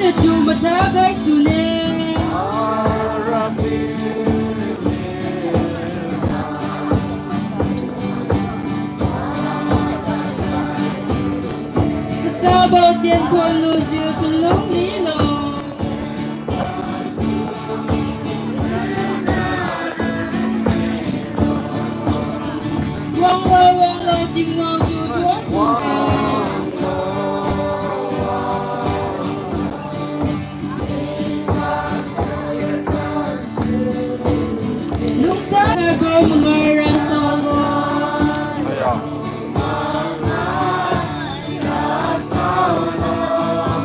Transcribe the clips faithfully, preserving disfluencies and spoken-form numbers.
Chu matha gai sune. Kasabo tienthon lujiu chalung milo. Wanglo, wanglo, Tingwang tu thuon. Lungsa kaibo mangai ra saolo.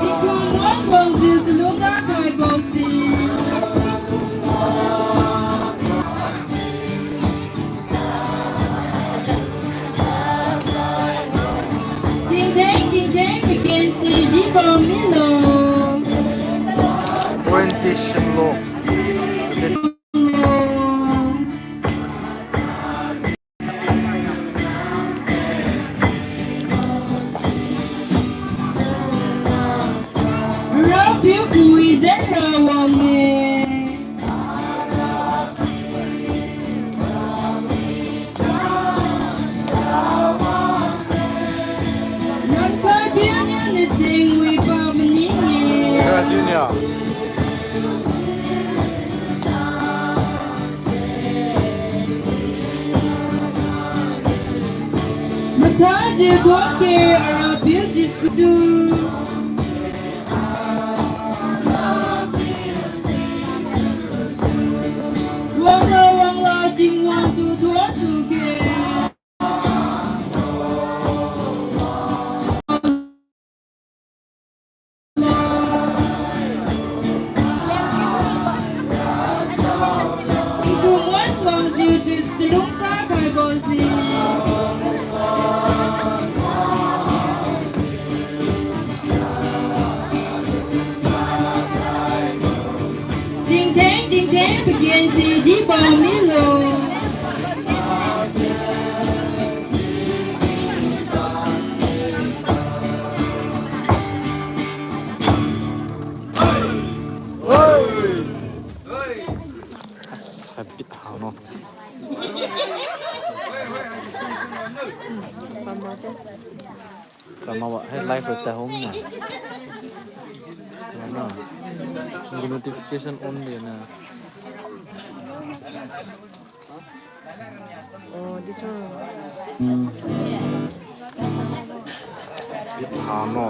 Tingkum wan bangjiu chalungga kaibo si. Tingtheng, tingtheng, pakensi di bam milo. Orientation lo. Rapiu kui zen ra wang-e. Nang kaipiu niu nating wi pa maning-e. Kaipiu niu. Mathajiu thuonke Arapiu Jesu tu. Wanglo, wanglo, Tingwang tu thuon thuke. Tingtheng, tingtheng, pakensi di bam milo. Habit hao no. Pama se. Pama wa, hai live reta hom na. Pama. Notification on de na. Oh, this one. Hmm. Habit hao no.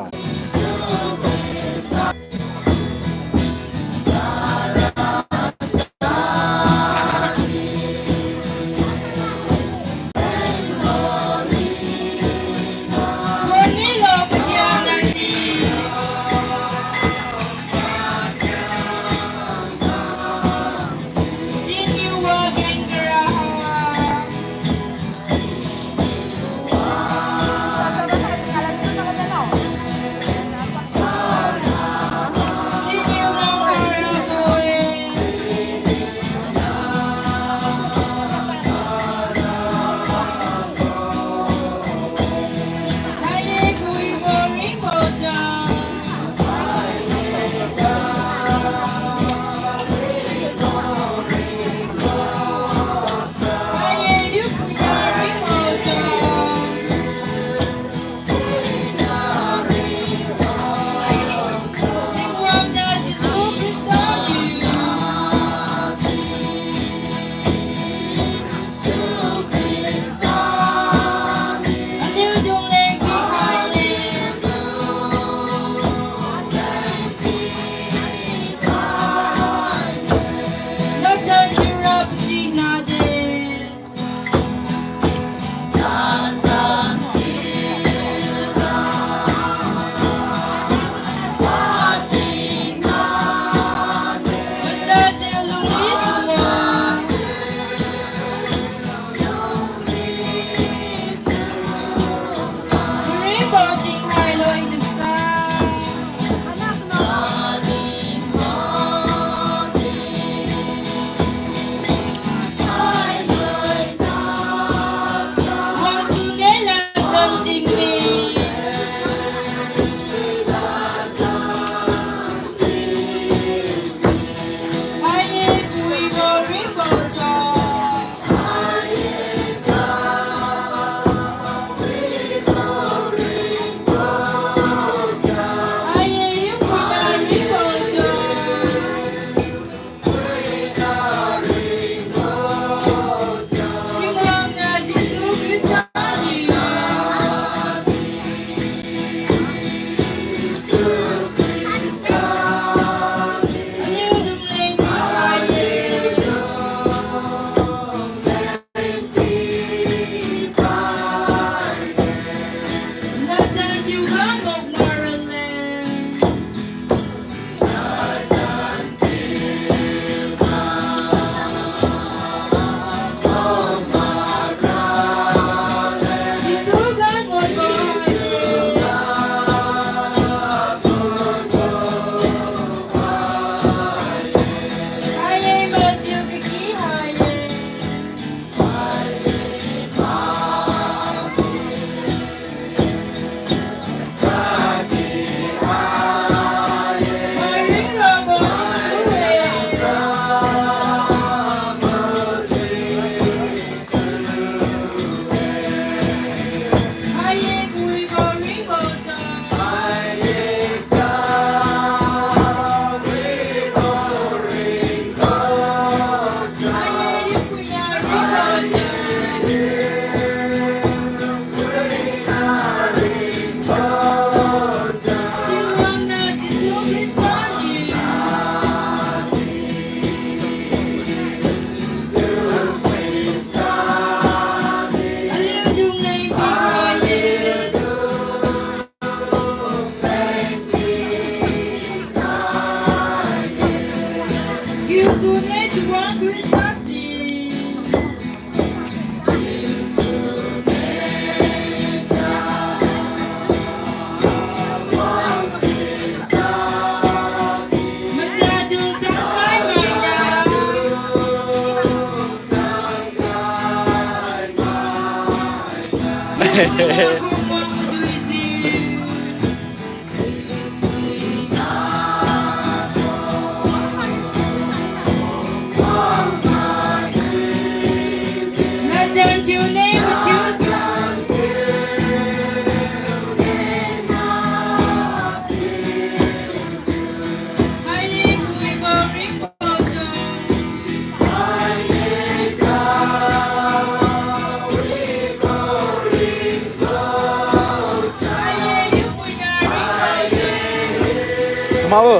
Mabo.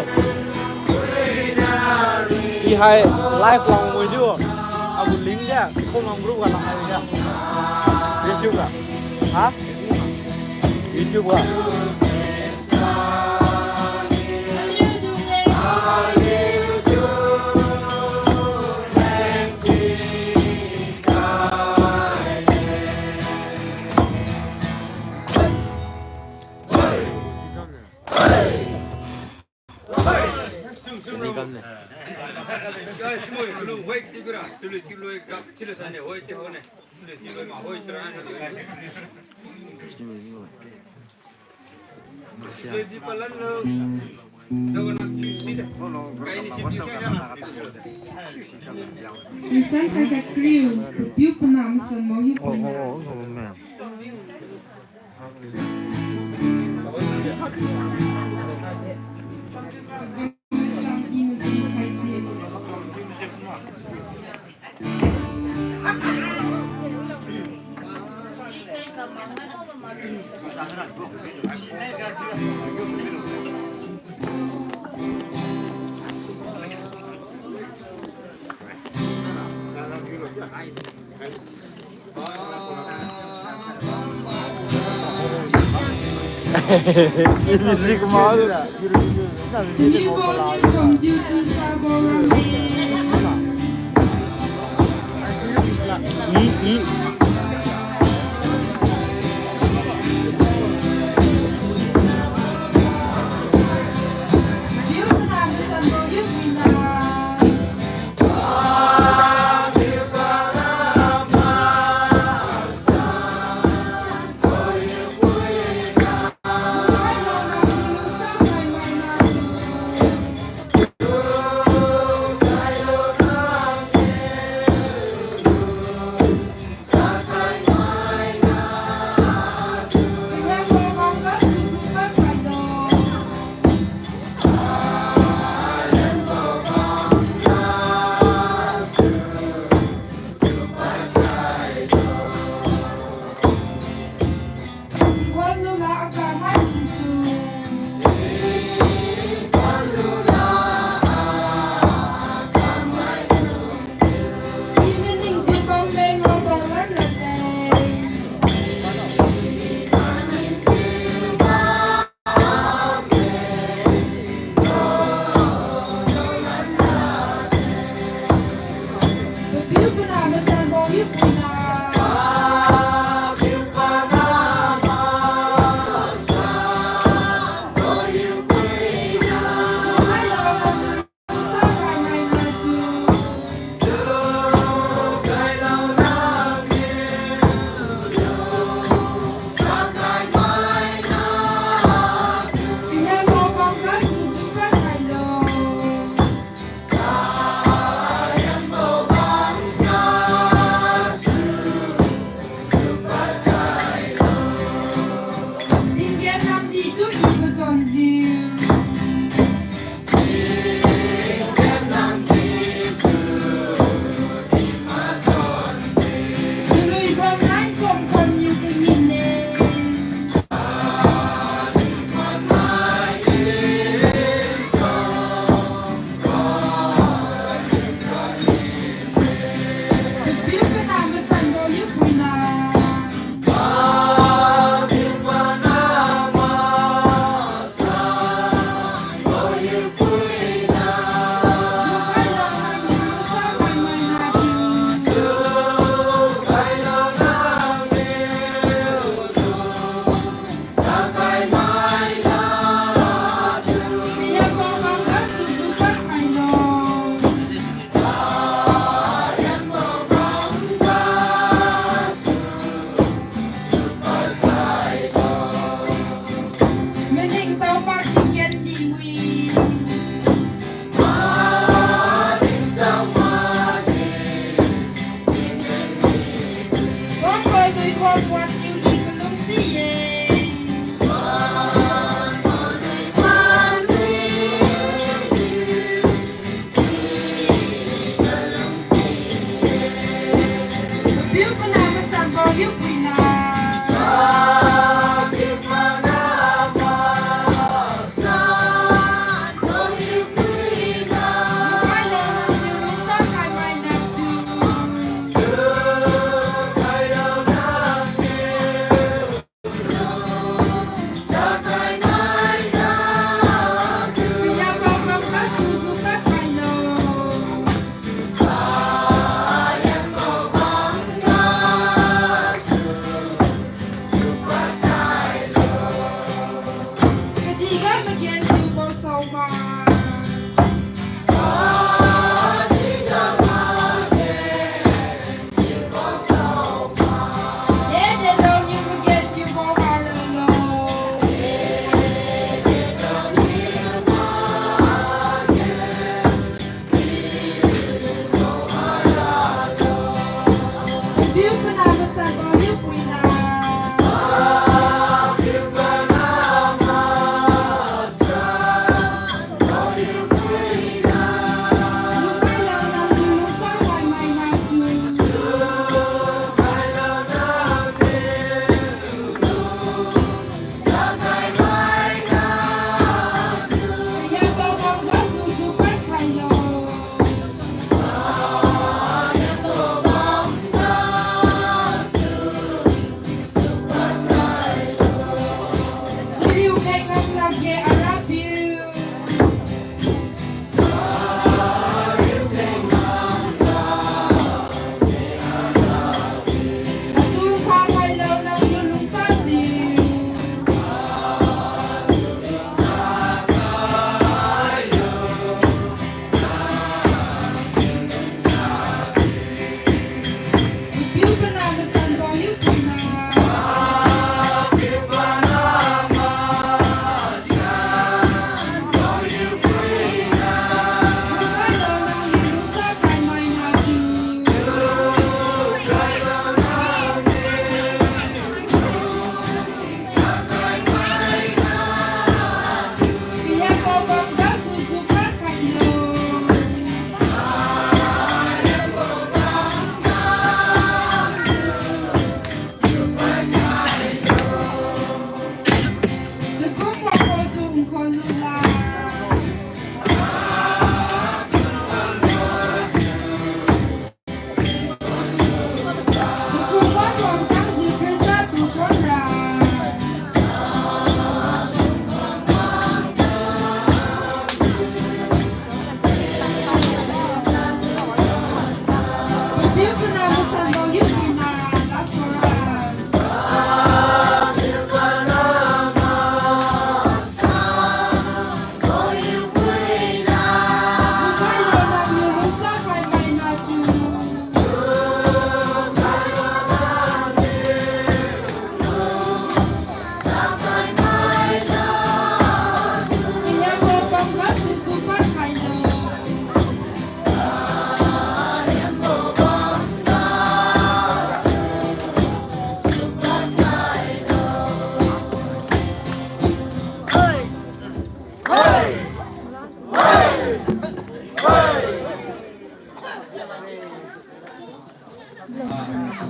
I hai live lang mui diu. Agu link ga, phone number ga lang hai ga. YouTube ga. Ha? YouTube ga. Insan khat khat kriu, piu pana masan mo hiu. Oh, oh, oh, oh, man. Music mal. I, i.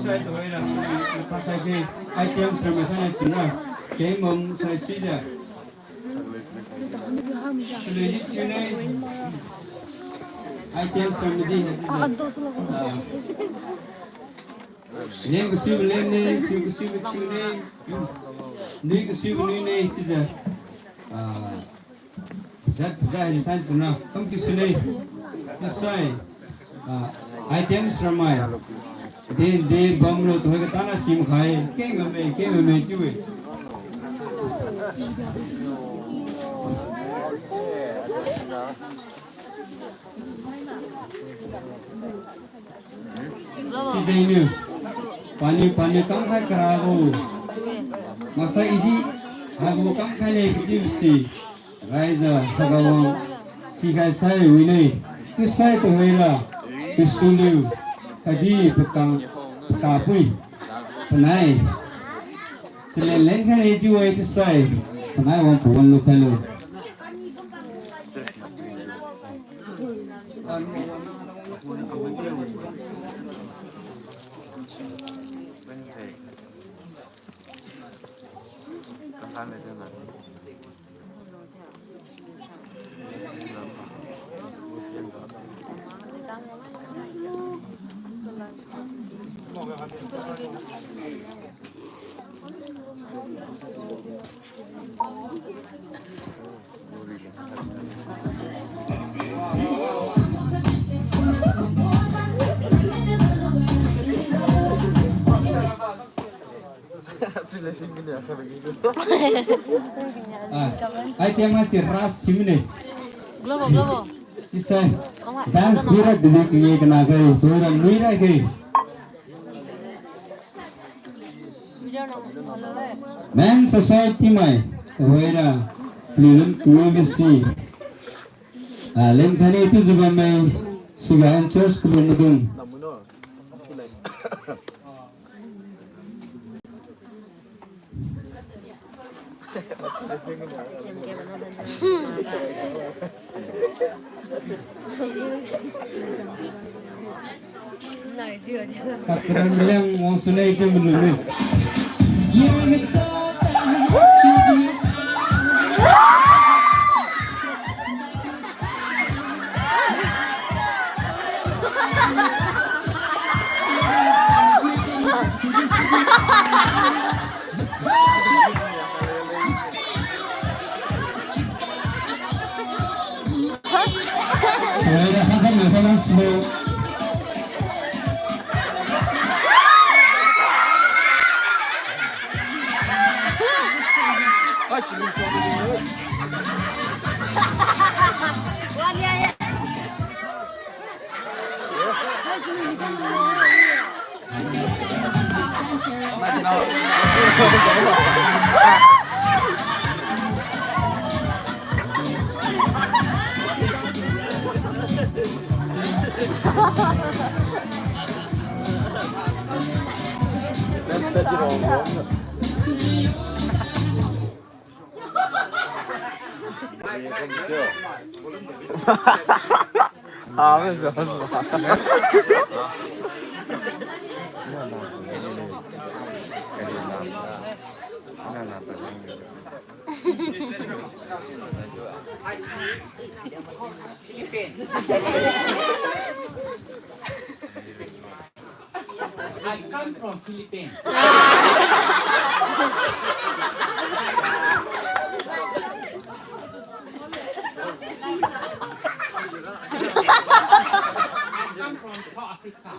Sai tuhoira, matha khai ke, item sirmai thainai chunra, keng bam sai sui de. Sului di chiu ne, item sirmai di, ah. Leng kasiubo leng ne, chiu kasiubo chiu ne, nui kasiubo nui ne, chiujiu. Ah, Pazat, pazat hai than chuna, kam kisu ne. Chiusai, ah, item sirmai. Din, din, bamlo tuhoi katana simkhai. Keng mame, keng mame chiu-e. Sijengniu, paniu, paniu kamkhai karabo. Maksai idi, haibo kamkhai ne kadibo si. Raijiu haiga wang sikhai sai wine, chiusai tuhoira, pisuliu, khatdi pakang, pakapui, panai. Chalen lenkhai ne chiu-e chiusai, panai wang pawan lukhailo. Ah, item haise ras simine. Global, global. Chiusai. Dance nuira didi kenge kana kai, tuhoira nuira kai. Men Society mai, tuhoira, lulun kuwe mesi. Ah, lenkhai ne chiujiu bamme, siga in church kulu madung. Kakra maliang wangsu ne chiu malume. I come from Philippines. I come from South Africa.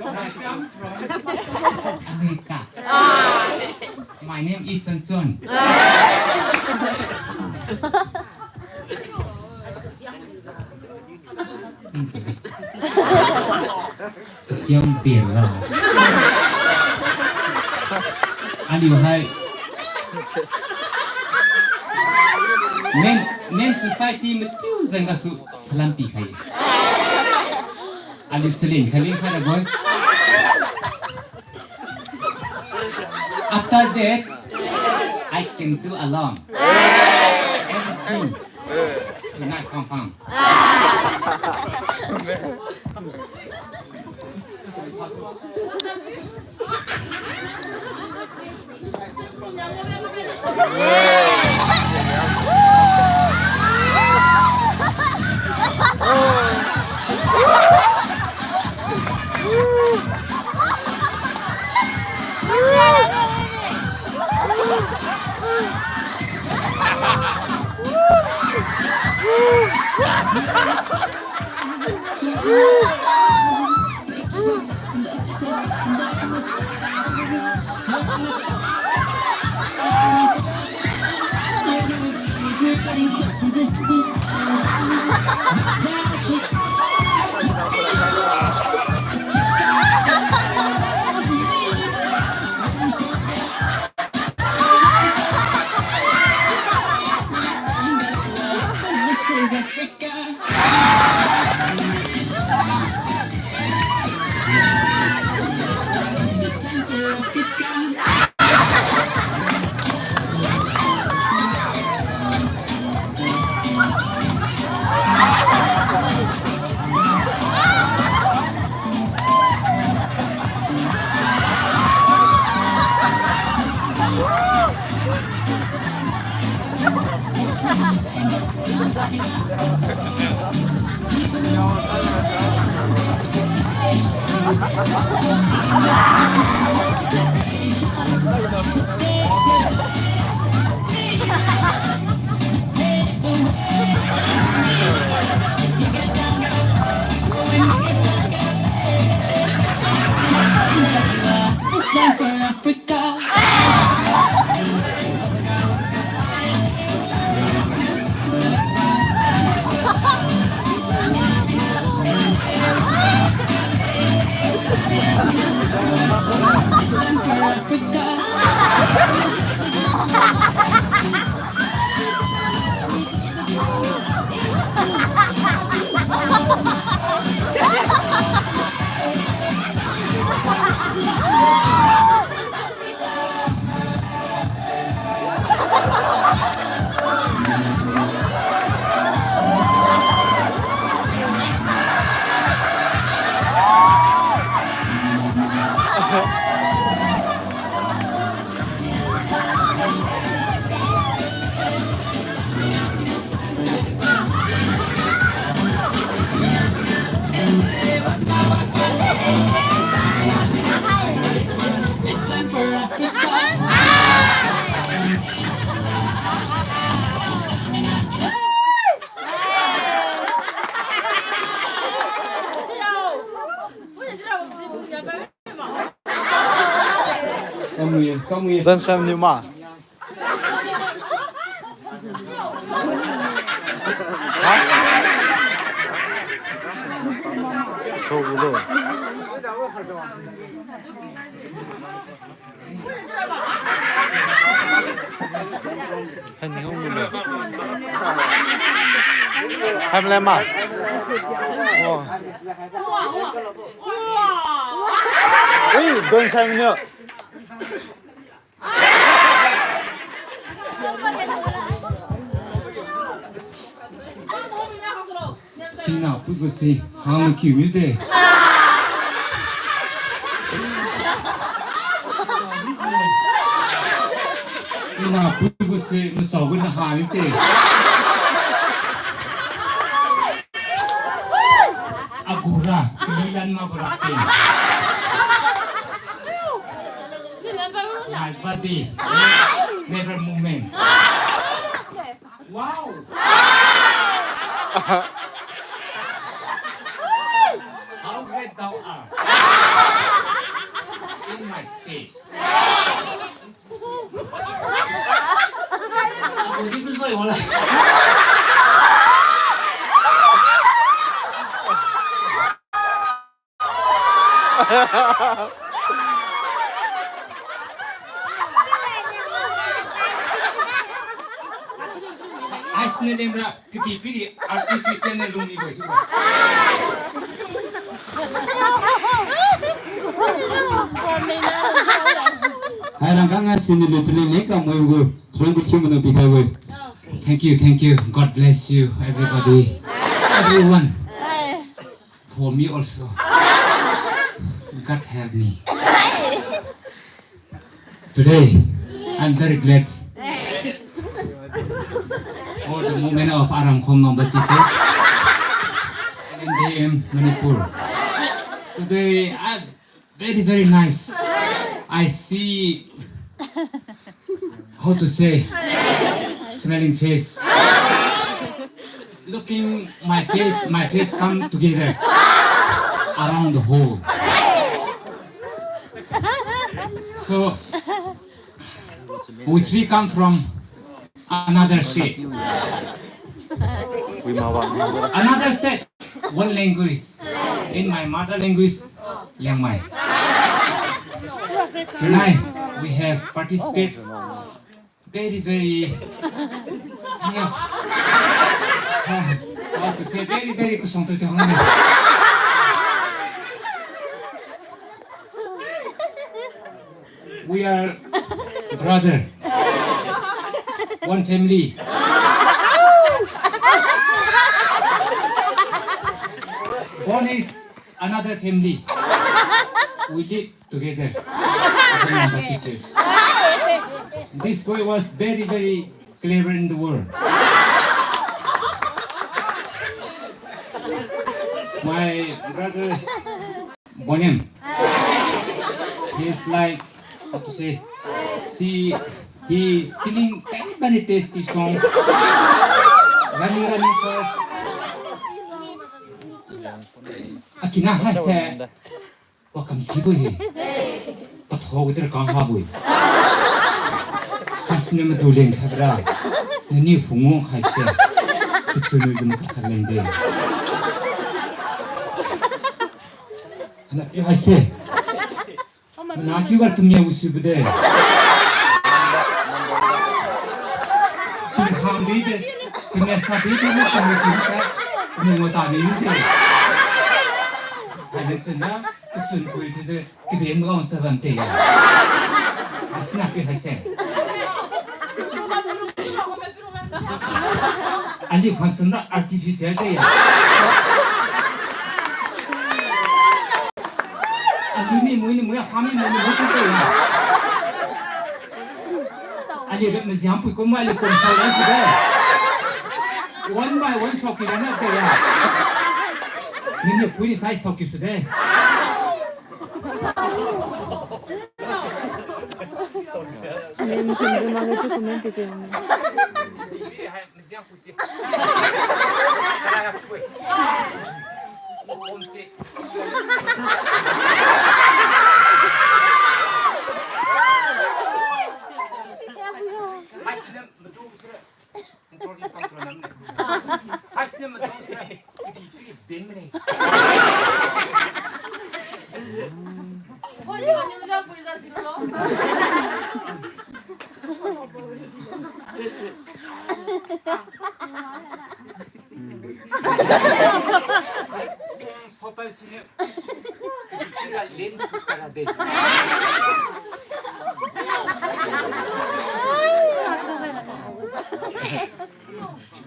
I come from America. My name is Chun Chun. Kiang pira. Aliu hai. Men, Men Society matiu jeng gasu salam pikhai. Aliu salin khaling khaira boi. After that, I can do alone. Everything. Tonight, confirm. Donsam niu ma. Ha? So gulo. Hai ni hong gulo. Hai mle ma. Oh. Ui, donsam niu. Sina puibo se hang kiu mide. Sina puibo se machao gu na ha mide. Agura, kalilan ma gura pe. My body never movement. Wow! How great thou art in my chest. Udi kusoi wala. Ai sina lemra kati piri artificial na lungni bai tu. Hai rangkang ai sini le chili ne ka moi gu. Surang ku thiu manu pikhai gu. Thank you, thank you. God bless you, everybody. everyone. For me also. God help me. Today, I'm very glad for the movement of Aramkhom Nongba teacher, L N D M Manipur. Today, I'm very, very nice. I see, how to say, smiling face. Looking my face, my face come together around the whole. So, we three come from another state. Another state, one language. In my mother language, Liangmai. Tonight, we have participate very, very, yeah. How to say, very, very kusong tu tu. We are brother. One family. Born is another family. We live together. As a number teachers. This boy was very, very clever in the world. My brother Bonem. He is like, how to say, see, he is singing very, very tasty song. Running, running fast. Akina haise. Wa kamsibo-e. Patho wider kang habo-e. Kasiniu madu leng khaibora. Naniu phungwang khaise. Kuchunui dum kha lengde. Hana piu haise. Mana kiu gar kumia wisubo de. Tingkhang di de. Kumia sa di de, na kumia kiu sa. Kumia ngota di de. Hana chun na, kuchun kui tu je. Kibe mgao chabam te ya. Asina pi haise. Aliu khangsum na artificial te ya. Aliu ni mui ni mui, ha mi mui ni mui te ya. Aliu be majiang pui kum aliu kum sai la su de. One by one saoki la na te ya. Ni ni pui ni sai saoki su de. Ani machine jumma ga chiu comment pike. Sopai sini. Kira lem sukara de.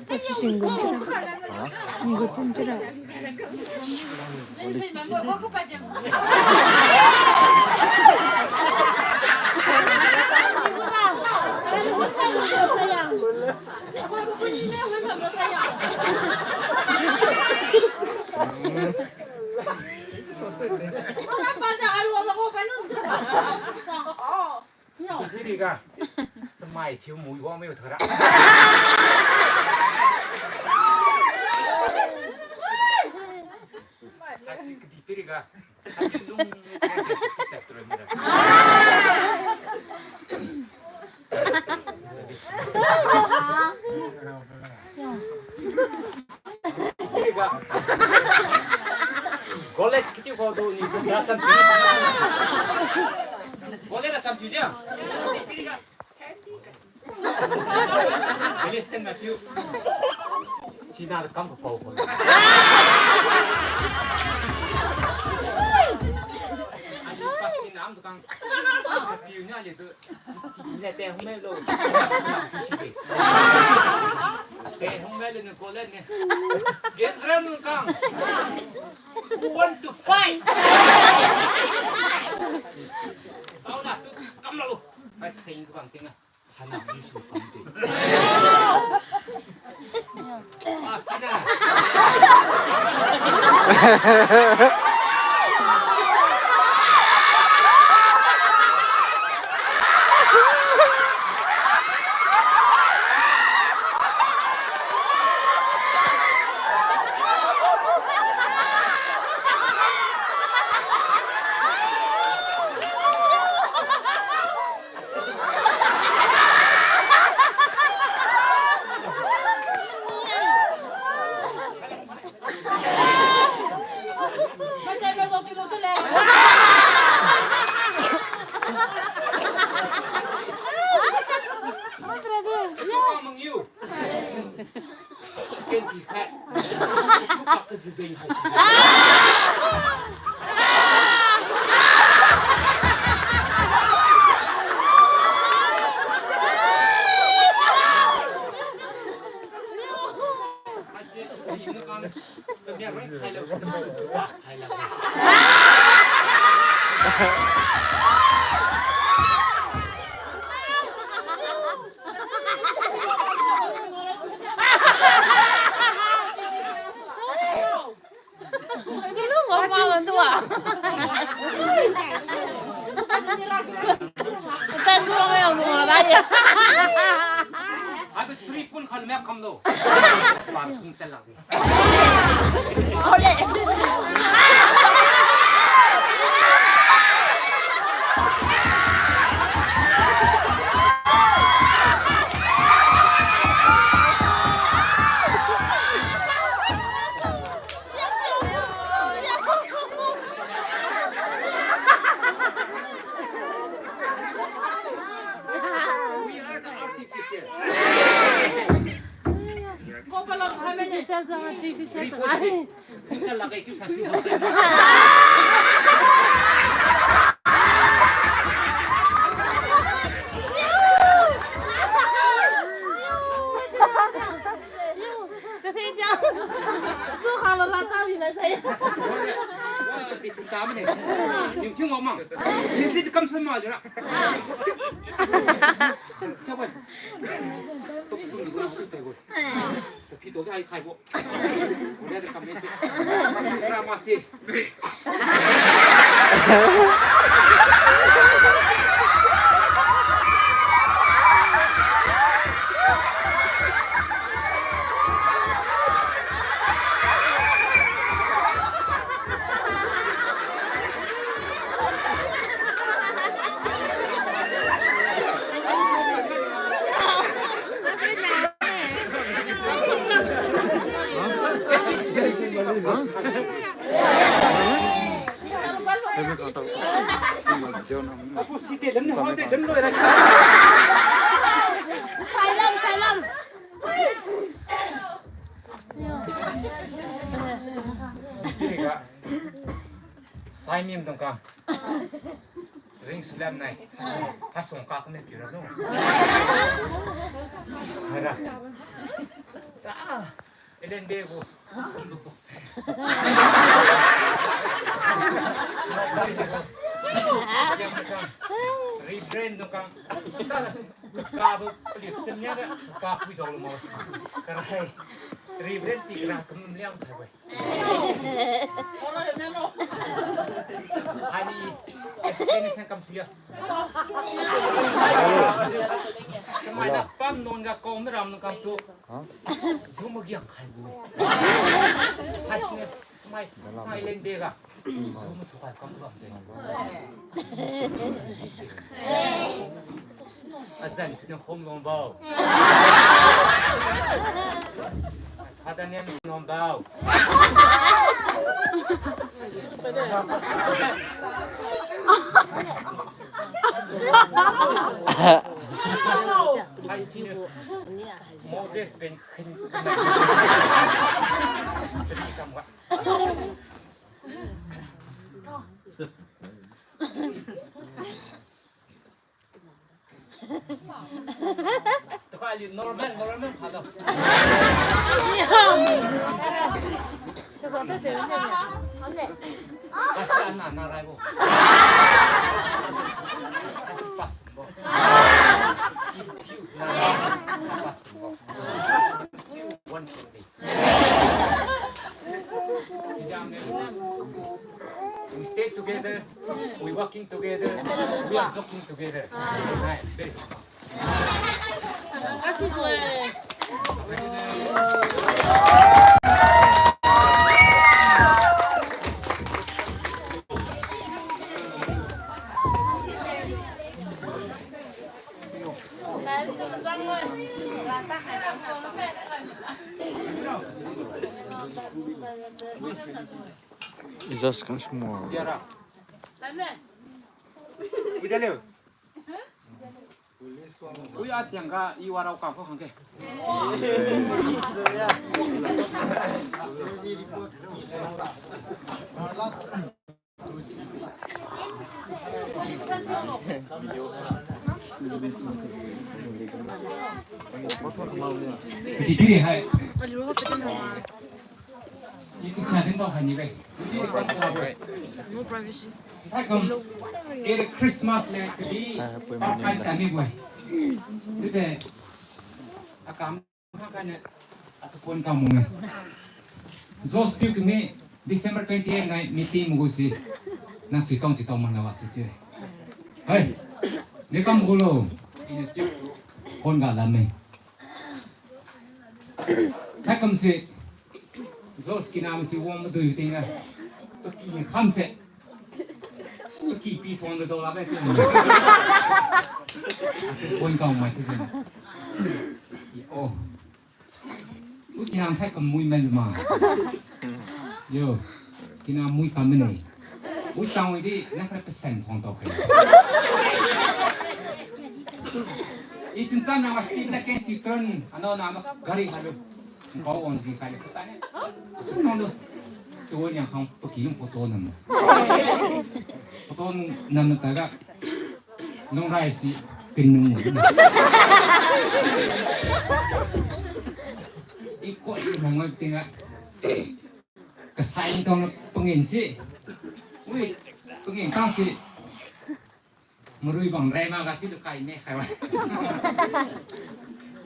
Pati singgun tira. Nggu chun tira. Kiriga, samai thiu mui wang miu thara. Asi kadi piriga. Asi lung tep tep tep mira. Golet kiti ko do ni, golet a cham thiu ja. Palestine na thiu. Sina kam ko pao ko. Ani pa sina am kang. Piu na le tu. Sina te hum lo. Sina. Te hung lai le ni ko le ni. Israel nung kang. Who want to fight? Sauna tu kam lo. Mai sing ko bang ting a. Hana Jesu kam te. Ah, sina. Haibo sri pun khan mak kamlo. Pan pun talak ni. We are the artificial. Artificial, artificial. Artificial. Sailam, sailam. Sai mim dong kang. Ring sulam nai. Hasung ka kami kira no. Hara. Elen be gu. Reverend dong kang. Ka bu pali semnya da. Ka pui dong lo mo. Karai. Reverend ti kara kemliang kai wai. Ani, explanation kam suya. Semai na pam non ga kong meram non kam tu. Zu magiang khai bu. Hai sini, semai, semai len be ga. Zu mathukai kam tu am de. Azan sini home long bao. Father name long bao. Hai sini. Moses ben khin. Sini kam ga. Tukai Normal, normal khalo. Kasi ana naraibo. Kasi pass bo. If you narai, pass bo. One thing. We stay together, we working together, we are talking together. Right, very good. Just once more. Ui, atiang ga i warao kam ko khangke. Dipiri hai. Itu sa din tau hani be. Dipiri kan tau be. No privacy. Hai kam. Ere Christmas le kedi. Pakai tani be. Dite. Akam. Makane, atu pon kam mung e. Jos piu kini December twenty-eight nai meeting magu si. Nang chitong chitong mang lawa tu chi. Hai. Ni kam gulo. Ina tiu pon ga lam e. Sai kam si. Jos kinam si wang madui ting e. Paky kham se. Paky pi phone do la be tu. Pon kau mai tu. Oh. U kinam thai kamui mai ma. Yo. Kinam mui kam mene. U sang di na kha percent thong tau khe. I chim cham na ma si na ken chi tron. Ano na ma gari halu. Kau on si kai le kasane. Su nang lu. Su nyang khang paky lung photo nam. Photo nam na taga. Nung rai si kenung. I koi nang ngai tinga. Kasai tong pangin si. Ui, pangin tang si. Marui bang rai ma ga ti tu kai ne kai wa.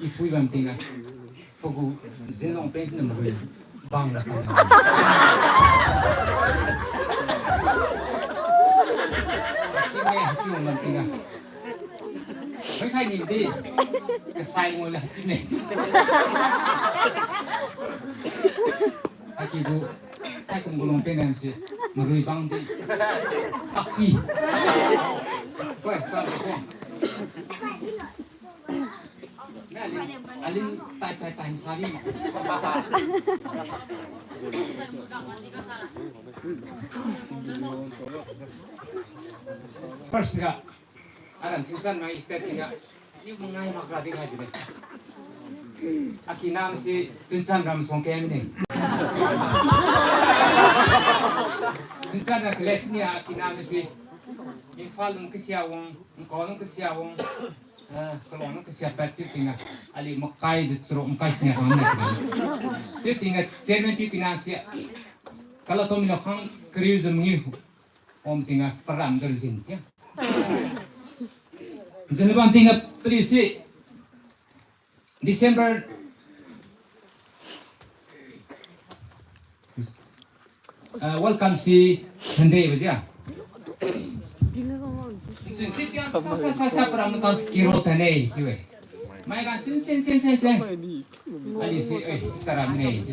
I pui bam ting ga. Pagu zin long pen na marui bang la. Ti ne ti long bam ting ga. Hoi kai ni di. Kasai ngoi la ti ne. Aki gu, hai kum gu lung pen nang si, marui bang di. Api. Koi, koi, koi. Alin, alin, tai, tai, tai, sabi ma. First ga. Aram chunsan mai ita tingga. Ni mangai makra di ngai di. Akinam si chunsan ram song kem ni. Chunsan na kles ni akinam si. Imphal nung kisia wang, Ngkao nung kisia wang. Ah, Kalong nung kisia pat tiu tingga. Ali makai je churuk makai sini kam ni. Tiu tingga chairman tiu tingga si. Kala tomi lo khang kariu je mangiu. Om tingga param dar jin tia. Jin bam tingga pali si December, ah, welcome si Sunday ba jia. Sin si tia sa sa sa sa param ka kiro tane si we. Mai kan chun sen sen sen sen. Ali si, eh, taram ne.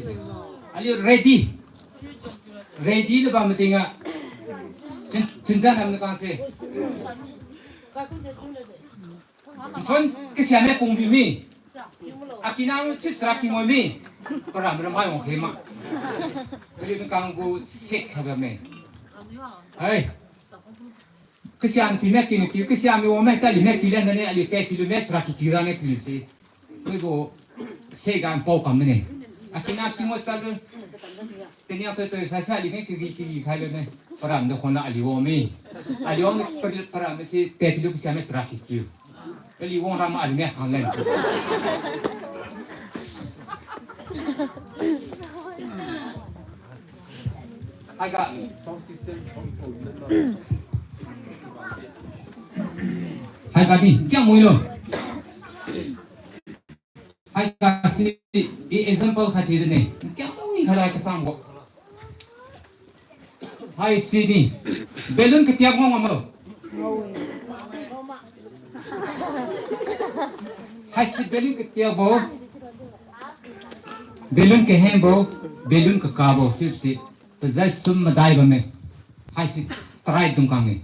Ali ready. Ready le ba mating a. Chun, chun jan am na kan se. Son kisia me pung bi mi. Akina lu chit sra ki ngoi mi. Param ramai ong khema. Kali na kang gu sek ha ga me. Hai. Kasiam ti me ki ni ki, kasiam mi wa me ka li me ki le na ne, ali te ki lu me chra ki ki ra ne ki si. Kui bo se gan pau kam ne. Akina si mo cha lu. Tenia toi toi sa sa ali ne ki ki ki khai lu ne. Param do khona ali wa mi. Ali wa mi par-, param si te ki lu kasiam me chra ki ki. Kali wang rama alime khanglen. Haiga. Haiga di, kiang muilo. Haiga si, i example khat thiu dine. Kiang mui khalai kachangbo. Haisi di. Balloon katiap ngao ngam lo. Haisi balloon katiapbo. Balloon kahengbo. Balloon kakabo. Chiusi. Pazai sum madai bamme. Haisi try dungkang e.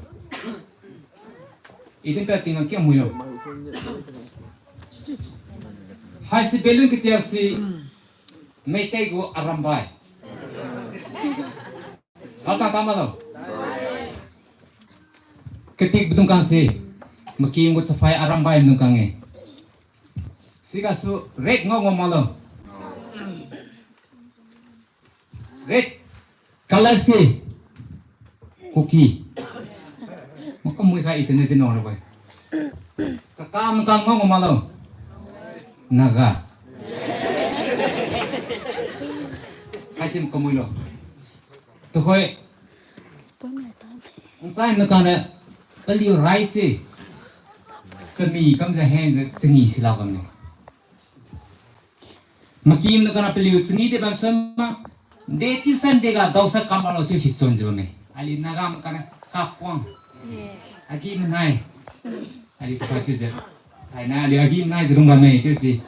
Idin pa tingga kiang muilo. Haisi balloon katiap si Meitei gu arambai. Hatang tama lo. Katik badungkang si. Makim gu chaphai arambai badungkang e. Sigasu red ngao ngao maklo. Red color si Kuki. Makamui khai itinne dinlo rabo-e. Kakam kam ngao ngao maklo. Naga. Haisi makamuilo. Tuhoi. Nchai nakane paliu rice se. Chami kamjiu hengjiu changi silak bamme. Makim nakane paliu changi de bam sum ma. De chiusai dega daosai kam alo chiusi chunjiu bamme. Aliu Naga makane kapuang. Agi-manai. Aliu tuka chiujiu. Thainai aliu agi-manaijiu lung bamme chiusi.